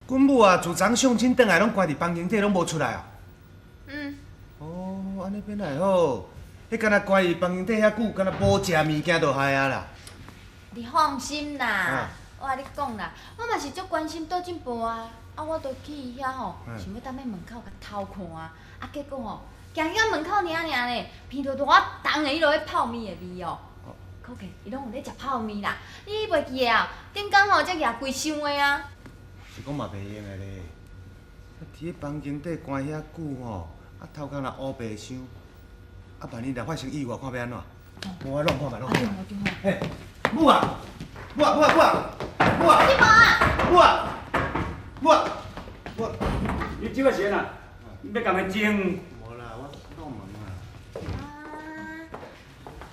阮母啊，自昨相亲轉來，攏關佇房間底，攏無出來啊。嗯。哦，按呢變來好，彼敢若關佇房間底遐久，敢若無食物件就害啊啦。你放心啦，我共你講啦，我嘛是足關心杜進步啊，啊，我都去伊遐吼，想欲踮咧門口共偷看啊，啊，結果吼，行去到門口爾爾呢，鼻著偌重的彼落泡麵的味哦。可見伊攏有咧食泡麵啦，你袂記得啊？頂工吼才舉規箱的啊。是講嘛袂用的咧，啊，佇咧房間底關遐久吼，啊，頭殼若烏白想，啊，萬一若發生意外，看欲按怎？我弄看覓，弄看覓。嘿，母啊，母啊，母啊，母啊，母啊，母啊，母啊，母啊。你這擺是按怎？欲共伊爭？無啦，我弄門啊。啊，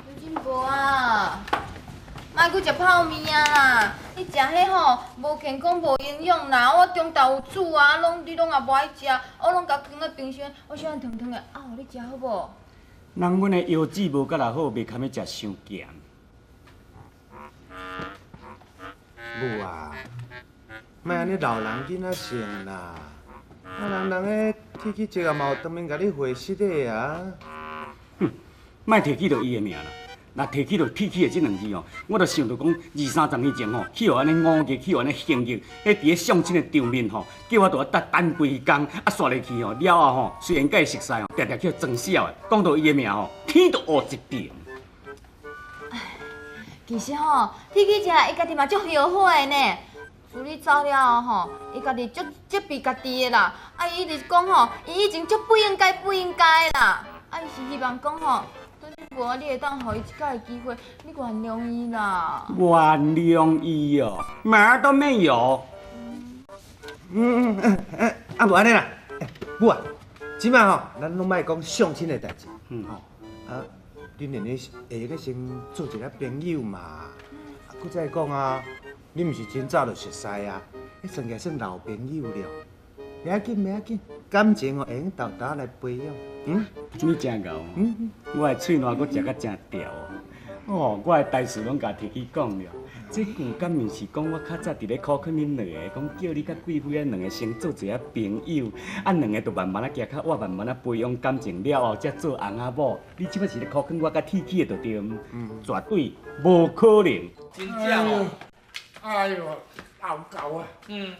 劉進博啊，莫閣食泡麵啊啦！你食彼吼無健康無營養啦！我中晝有煮啊，攏你攏也無愛食，我攏共囥佇冰箱，我小可燙燙的，啊，予你食好無？人阮的腰子無甲若好，袂堪欲食傷鹹。母啊，莫按呢老人囡仔性啦！啊，人人彼铁起石也嘛有當面共你回實的啊。哼，莫提起著伊的名啦。若提起著鐵齒的這兩字哦，我就想著講二三十年前吼，去予按呢五日，去予按呢刑日，彼佇咧相親的場面吼，叫我著愛等等規工，啊，煞入去吼了後吼，雖然佮伊熟似吼，定定去裝痟的，講著伊的名吼，天都烏一片。其實吼，鐵齒石伊家己嘛足後悔的呢。自你走了後吼，伊家己足責備家己的啦。啊，伊一直講吼，伊以前足不應該不應該啦。啊，伊是希望講吼，無你會當予伊一擺機會，你原諒伊啦。原諒伊哦，門兒都沒有。嗯嗯嗯，啊無按呢啦，母啊，這擺吼，咱攏莫講相親的代誌，吼，啊，恁兩個會用得先做一下朋友嘛。啊，閣再講啊，你毋是真早就熟似啊，彼算起來算老朋友了。袂要緊，袂要緊，感情哦會用沓沓來培養。嗯，你真𠢕，我的喙瀾閣食甲真牢哦。我的代誌攏共提起講了。這句敢毋是講我較早佇咧苦勸恁兩个，講叫你佮貴妃仔兩个先做一下朋友，啊兩个就慢慢仔行較倚，慢慢仔培養感情了後，才做翁仔某。你這擺是咧苦勸我佮鐵齒的就對，絕對無可能。真正哦。哎喲，老狗啊！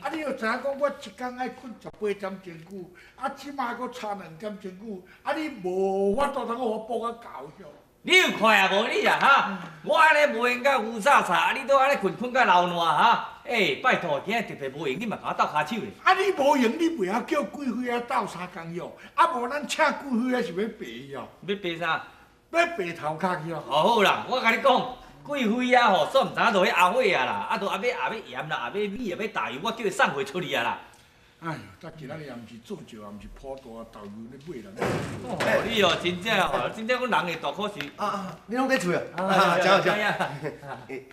啊，你著知影講，我一工愛睏十八點鐘久，啊，這馬閣差兩點鐘久，啊，你無法度通予我補甲夠喲。你有看啊無你啊哈？我按呢無閒甲烏紗紗，啊，你都按呢睏睏甲流爛哈？欸，拜託，今仔特別無閒，你嘛共我鬥跤手咧。啊，你無閒，你袂曉叫貴妃仔鬥相共喲？啊，無咱請貴妃仔是欲白喲？欲白啥？欲白頭殼去哦。好啦，我共你講。貴妃啊吼，煞毋知影落去阿火啊啦，啊，都抑欲也欲鹽啦，也欲米，也欲大油，我叫伊送貨出去啊啦。哎喲，才今仔日也毋是做醮，也毋是普渡啊，豆油咧買人。哦，你哦，真正哦，真正阮人會大可是。啊啊，你攏佇厝啊？啊，食食。欸，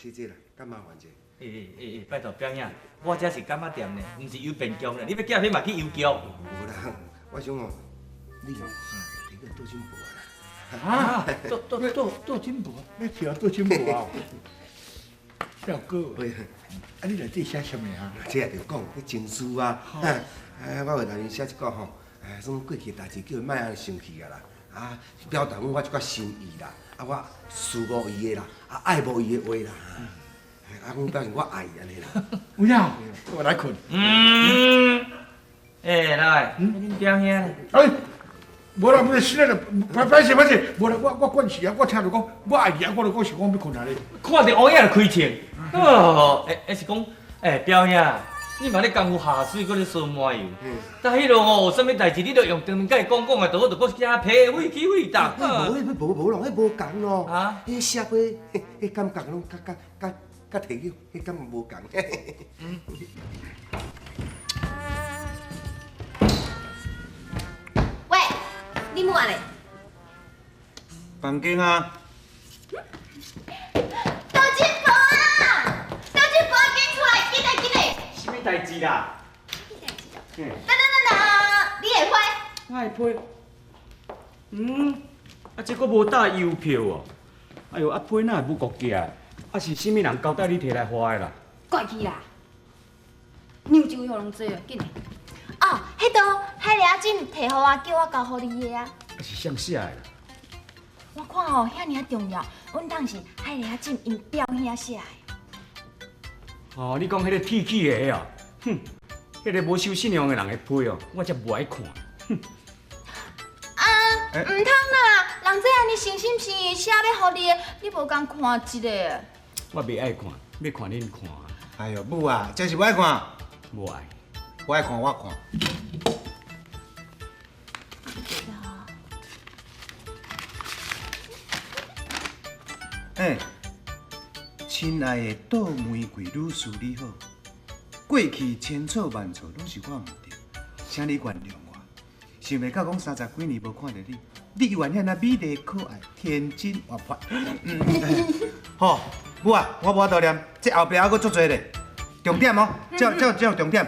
這這啦，較麻煩者。欸欸欸欸，拜託表兄，我這是柑仔店呢，毋是郵便局呢，你欲寄彼嘛去郵局。無啦，我想哦，你提個杜金寶啦。啊，杜杜杜杜金寶，欲提杜金寶啊？表哥，啊，你內底寫啥物啊？這也著講，彼情書啊，啊，我有內面寫一個吼，算過去的代誌，叫伊莫按呢生氣啊啦，啊，表達阮我一寡心意啦，啊，我思慕伊的啦，啊，愛慕伊的話啦，啊，阮表示我愛伊按呢啦。有影，我來睏。嗯，欸，來，恁表兄呢？哎，無啦，無啦，是啦，歹歹勢歹勢，無啦，我我慣勢啊，我聽著講，我愛伊啊，我就講想講欲睏啊咧。看著烏影就開槍，哦，欸，欸是講，欸，表兄，你嘛咧功夫下水，閣咧燒麻油，但彼落吼有啥物代誌，你著用當面共伊講講啊，就好，就閣寫批委起委答。無，彼無無咯，彼無仝咯。啊？彼寫批，彼感覺攏較較較較提起，彼感覺無仝。喂，你母咧？房間啊。杜金寶啊！杜金寶，緊出來，緊來緊來！啥物代誌啦？啥物代誌哦？等等等等，你會批？我會批。嗯，啊，這閣無搭郵票哦。哎喲，啊批哪會美國寄來？啊是啥物人交代你提來發的啦？怪去啦！开予人知哦，紧。哦，彼道海螺仔枕提予我，叫我交予你的啊。啊是啥写的啦？我看吼遐尔重要，稳当是海螺仔枕𪜶表兄写的。哦，你讲彼个铁起的哦，哼，彼个无守信用的人的批哦，我才无爱看。哼。啊，毋通啦！人这按呢诚心诚意写欲予你的，你无共看一下？我袂爱看，欲看恁看。哎哟，母啊，这是无爱看？无爱。我爱看，我看。哎，亲爱的杜玫瑰女士，你好。过去千错万错，拢是我毋对，请你原谅我。想袂到讲30几年无看著你，你犹原遐尔美丽可爱、天真活泼。好，母啊，我无法度念，这后壁还阁足济咧。重点哦，这有重点。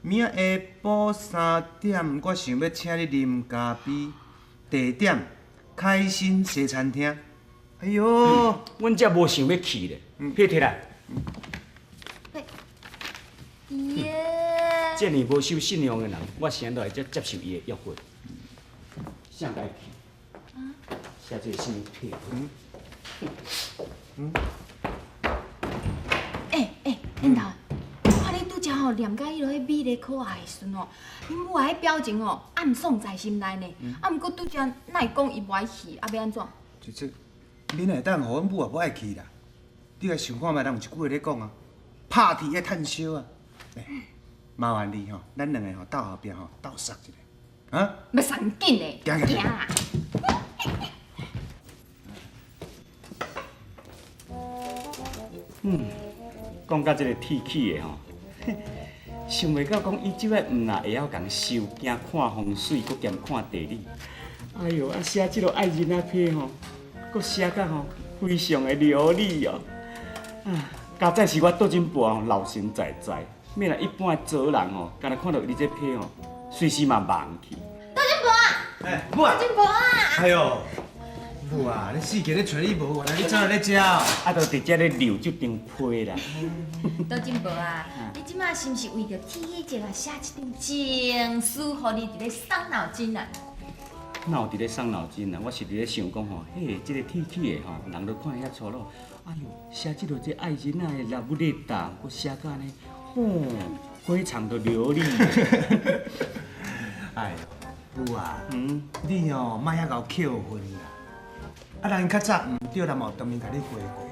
明仔下晡3点，我想欲请你啉咖啡，地点开心西餐厅。哎哟，阮才无想欲去咧，彼摕来。耶！这尔无守信用的人，我是按怎会才接受伊的约会？谁爱去？写这个啥物屁？欸欸，领导，我看你拄才吼念甲彼落彼美丽可爱的时阵吼，恁母仔彼表情吼暗爽在心内呢。啊，毋过拄才哪会讲伊无爱去，啊欲按怎？这这，你哪会当予阮母也无爱去啦？你来想看觅，人有一句话咧讲啊，拍铁爱趁烧啊。麻烦你吼，咱两个吼斗后壁吼斗杀一下，啊？欲杀紧的，行行啦。讲到这个铁起的吼，想袂到讲伊这摆毋若会晓共收惊看风水，阁兼看地理。哎哟，啊写这落爱人仔批吼，阁写甲吼非常的流利哦。啊，佳哉是我倒真婆吼老神在在，免若一般的查人吼，干焦看著你这批吼，随时嘛忘去。倒真婆啊！哎，母啊！倒真婆啊！哎哟，母啊，你四界咧揣你无，原来你走来咧遮。啊，就伫遮咧留这张批啦。倒真婆啊，你这马是毋是为著铁起节啊写这张情书，予你伫咧伤脑筋啊？哪有伫咧伤脑筋啊？我是伫咧想讲吼，嘿，这个铁起的吼，人都看遐粗鲁。哎哟，写这落这爱人仔的 love letter，阁写甲按呢，吼，非常的流利。哎哟，母啊，你哦，莫遐𠢕扣分啦。啊，人较早毋对，人嘛有当面共你回过，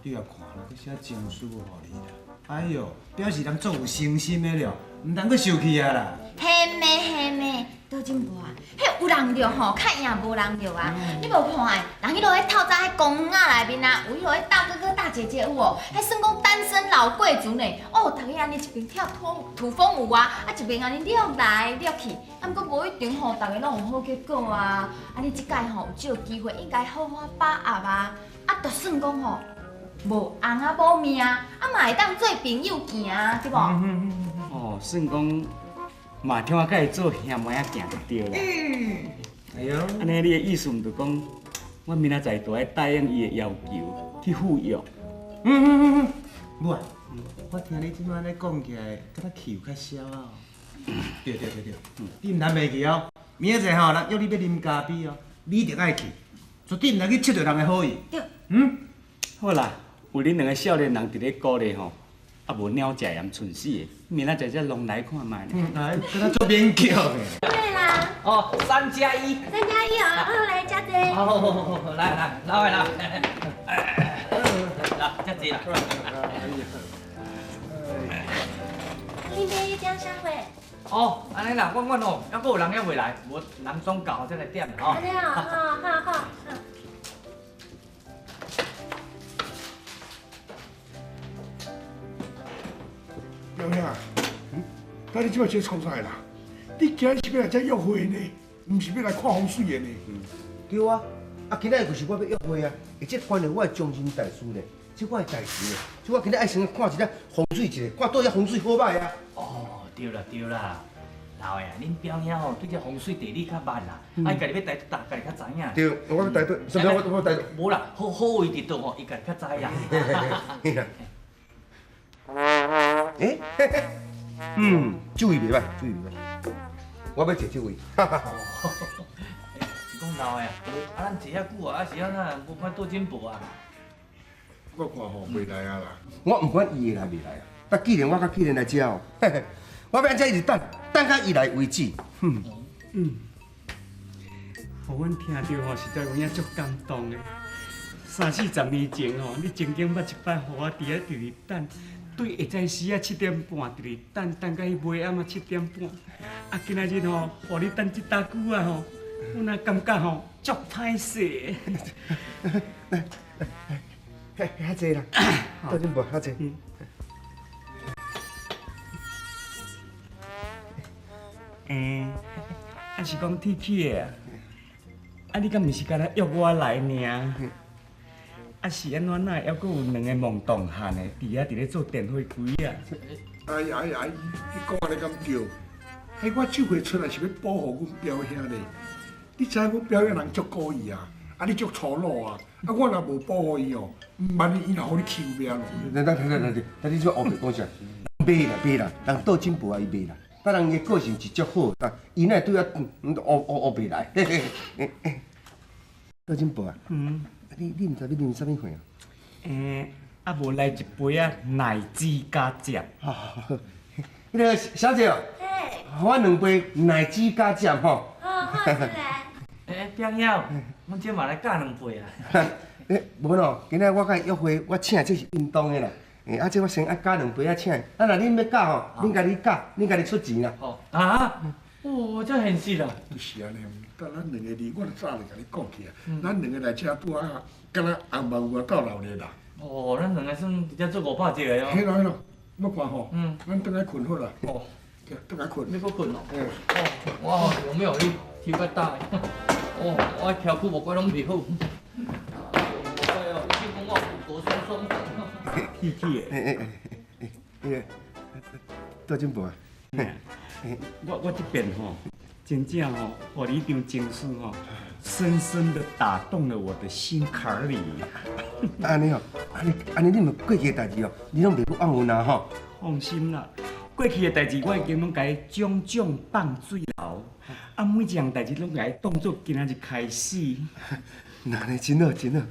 你也看啦，阁写情书予你啦。哎哟，表示人足有诚心的了，毋通阁受气啊啦。嘿咩嘿咩，倒真无啊，彼有人著吼，较赢无人著啊。你无看的，人彼落彼透早彼公园仔内面啊，有彼落彼大哥哥大姐姐有无？彼算讲单身老贵族呢。哦，逐个按呢一边跳土风舞啊，啊一边按呢掠来掠去，啊毋过无一定吼，逐个拢有好结果啊。啊，你这摆吼有这个机会，应该好好把握啊。啊，就算讲吼，无翁仔某命，啊嘛会当做朋友行啊，对无？哦，算讲。嘛，听我佮伊做兄妹仔行就对啦。哎哟，按呢你的意思毋就讲，我明仔载就爱答应伊的要求去赴约。母啊，我听你这摆按呢讲起来，敢若气有较消啊。对对对对，你毋通袂记哦。明仔载吼，人约你欲啉咖啡哦，你一定爱去，绝对毋通去窃著人的好意。对。好啦，有恁两个少年人伫咧鼓励吼。啊，无鸟食盐蠢死的，明仔载才拢来看觅。来，敢若足勉强的。对啦。哦，3+1。3+1哦，好来加济。好好好好，来来，老来来，来加济啦。恁爸讲啥话？哦，按呢啦，我哦，犹阁有人犹未来，无人总到才来点吼。按呢哦，好好好。表兄，那你这摆是创啥啦？你今日是欲来遮约会呢，毋是欲来看风水的呢？对啊，啊今仔日就是我欲约会啊，而这关系我的终身大事呢，这我的代志呢，所以我今日爱先看一下风水一下，看佗只风水好歹啊。哦，对啦对啦，老爷，恁表兄吼对这风水地理较捌啦，啊伊家己欲台北，家己较知影。对，我欲台北，啥物我台北。无啦，好好位伫佗吼，伊家己较知啦。欸，嗯，這位袂䆀，這位袂䆀，我欲坐這位。是講老的啊，啊咱坐遐久啊，啊是按怎無看杜金寶啊？我看吼袂來啊啦。我毋管伊會來袂來啊，但既然我佮既然來遮哦，我欲按這一直等，等到伊來為止。嗯，予阮聽著吼，實在有影足感動的。三四十年前吼，你曾經捌一擺予我佇遐直直等，對下早時仔7點半直直等，等到彼尾暗仔7點半。啊，今仔日吼，予你等這焦久啊吼，阮也感覺吼足歹勢。嘿，較濟啦，杜金寶較濟。欸，啊是講鐵起的啊？啊，你敢毋是干焦約我來爾？啊是按怎哪會猶閣有兩个懵懂漢的佇遐佇咧做電火機啊？哎哎哎，你講按呢敢對？彼我這回出來是欲保護阮表兄咧。你知影阮表兄人足古意啊，啊你足粗魯啊，啊我若無保護伊哦，萬一伊若予你欺負欲按怎？等等等等等，等你這烏白講啥？袂啦袂啦，人杜金寶啊伊袂啦，但人伊的個性是足好，但伊哪會對我烏烏烏白來？嘿嘿嘿。杜金寶啊，你毋知欲啉啥物貨啊？欸，啊無來一杯仔奶汁加醬。彼个小姐哦，予我兩杯奶汁加醬吼。好，好，來。欸，表兄，阮這嘛來加兩杯啊。欸，無咯，今仔我佮伊約會，我請這是應當的啦。欸，啊，這我先愛加兩杯仔請。啊，若恁欲加吼，恁家己加，恁家己出錢啦。哦，啊，哦，遮現實啊。就是按呢，等咱兩個字，我早就共你講起啊。咱兩個來遮拄仔，敢若紅目有鬥鬧熱啦。哦，咱兩個算佇遮做500隻的哦。彼囉彼囉，欲看吼，咱轉來睏好啦。哦。轉來睏。欲閣睏哦。欸。哦，我吼有沒有去抽較重的？哦，我翘久無怪攏袂好。無怪哦，醫生講我有骨疏鬆。鐵起的。欸欸欸欸，彼个杜金寶啊。我這邊吼，真正吼，予你這場情書吼，深深的打動了我的心坎裡。按呢吼，按呢按呢，你們過去的代誌哦，你攏袂閣怨阮啊吼。放心啦，過去的代誌我已經攏共伊種種放水流，啊，每一項代誌攏共伊當做今仔日開始。那按呢真好真好。